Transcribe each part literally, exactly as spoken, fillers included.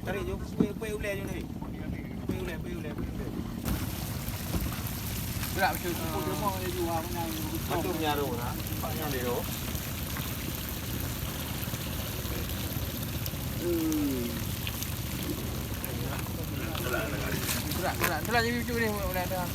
Tarik jom, pui, pui ulèe jom tadi. Pui ulèe, pui ulèe, pui ulèe. Gerak betul. Macam nyaru lah. Macam dia tu. Hmm. Gerak, gerak. Itulah jadi cucu ni, mulai dah.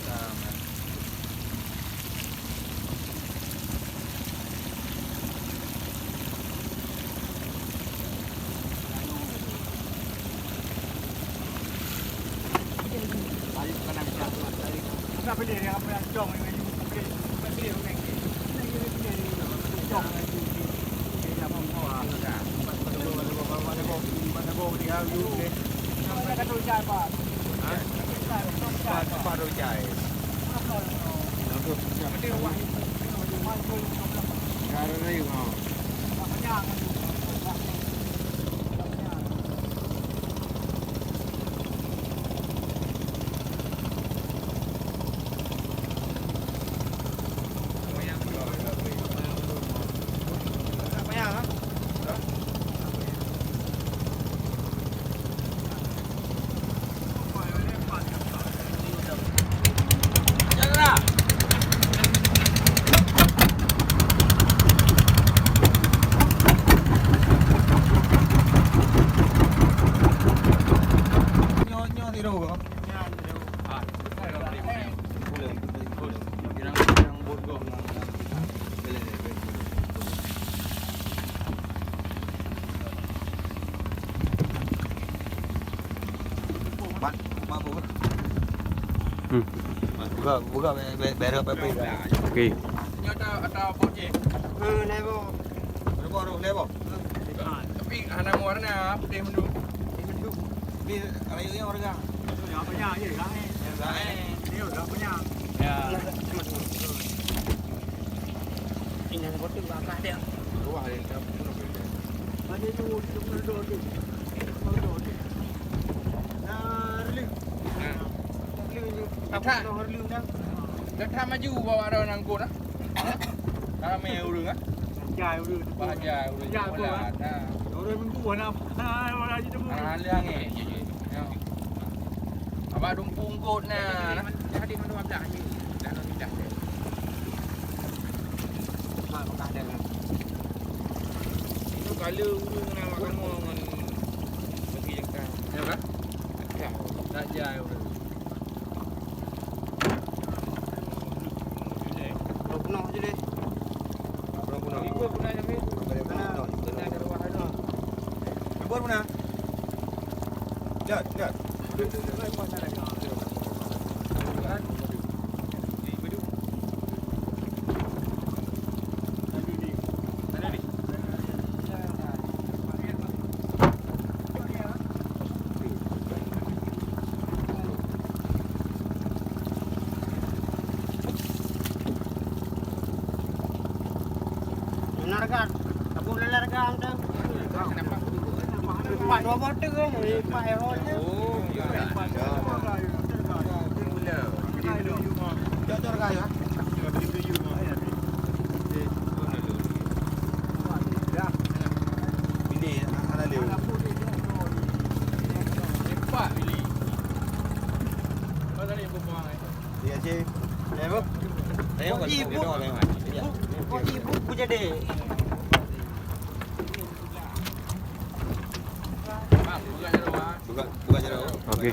Mat, mat apa? Hmm. Buka, buka, be-, be-, berok, be-, be-. Okey. Nyoe ada, ada bot je. Eh, level. Level, level. Tapi hana warna putih mendung. Putih mendung. Ni rayu ni warga. Yang banyak je, kan? Yang banyak. Ni udah banyak. Ya. Ini yang botol bakar dia. Wah, ada yang dah pun. Ada tu, tu, tu, tu, tu. Nah, relu. Nah. Relu je. Apa? Dah relu dah. Dah tak maju bawa orang nangkut, ah. Ramai ureueng, ah. Bajai ureueng. Bajai ureueng. Bajai sekolah, ureueng. Nah. Ureueng minggu, anak, anak, anak, anak, anak, anak, anak, anak, anak, Abang dumpung kot na. Dah ada mana ablah ni. Dah ada dah. Mak Mekah dah. Itu kala ureueng na makan mo ngon bagi jangka. Ya kan? Ya. Tak jai ureueng. Belum penuh je deh. Belum penuh. Libur pun dah habis. Belum penuh. Dah ada ruah dah. Libur pun dah. Jat, jat. Narga, aku lelar kan. Empat dua bote kan, empat ya. Oh, ya. Cocok kan ya? Ini anak dia. Empat ini. Kau tadi berbuang eh. Iya sih. Ya, Bu. Ayo, Bu, kalau Ibu. Kita orang lain. Iya. Bu, Bu, Ibu, Bu jadi. Buka, buka jarum. Okey.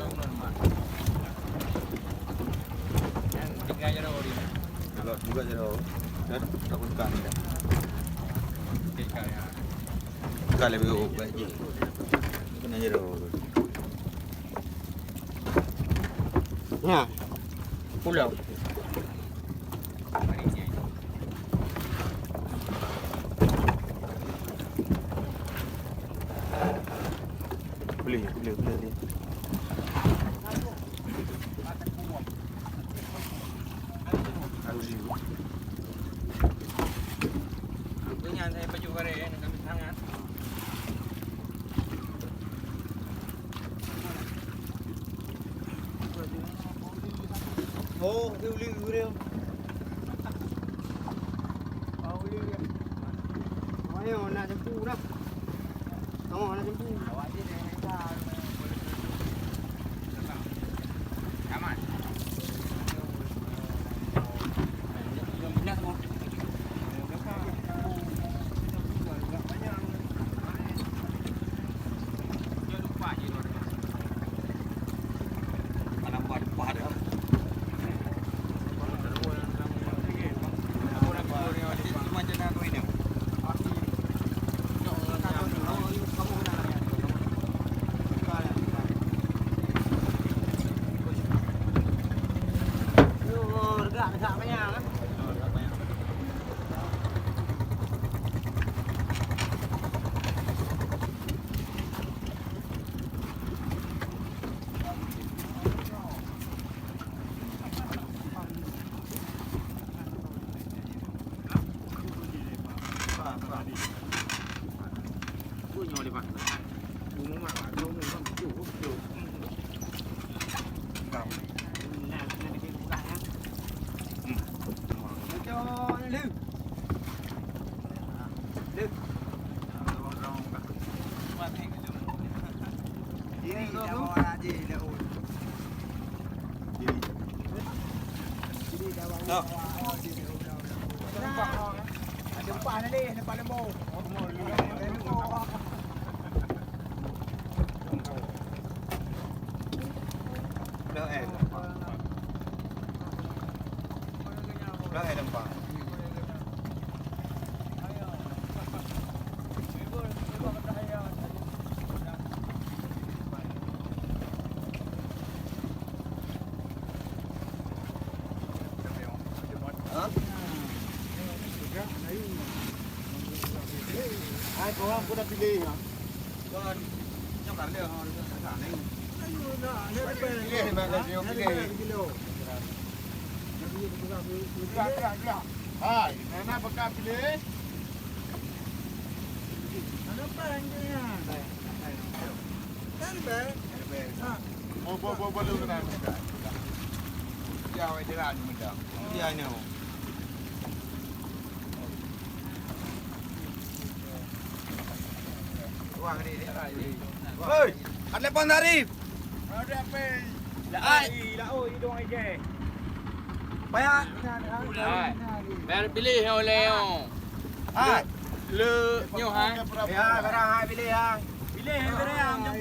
Buka, buka jarum. Dan tak buka ni dah. Buka lebih baik je. Kena jarum. Nah. Pulau. Boleh, boleh, boleh, boleh. Harus you. Apa yang saya baju kare, nak ambil tangan. Oh, dia uli dia. Oh, uli dia. Oh, ayo, nak jemput dah. Oh, nak jemput. Awak je dah, dah, dah. Kiri dah bawa aja laut. Kiri. Kiri dah bawa. Ada empat tadi, ada empat lembu. Dah, eh. Dah, eh, nampak. Ha? Hai, korang pun dah pilih, ya? Kan, nyoe kan dia, ha, dia tak ada. Pilih, mak, dah pilih. Gerak, gerak, gerak. Hai, mana bekas pilih? Mana pang dia? Kan, bang? Ha. Bo, bo, bo, bo, lu kenal. Ya, awak jalan macam. Ya, ni. Hei, ada telepon Arif. Ada apa? Laai. Laai, hidung aja. Payah. Hai. Biar pilih oleh. Hai. Le, nyoh, hai. Ya, barang hai pilih, ya. Pilih, pilih, ya.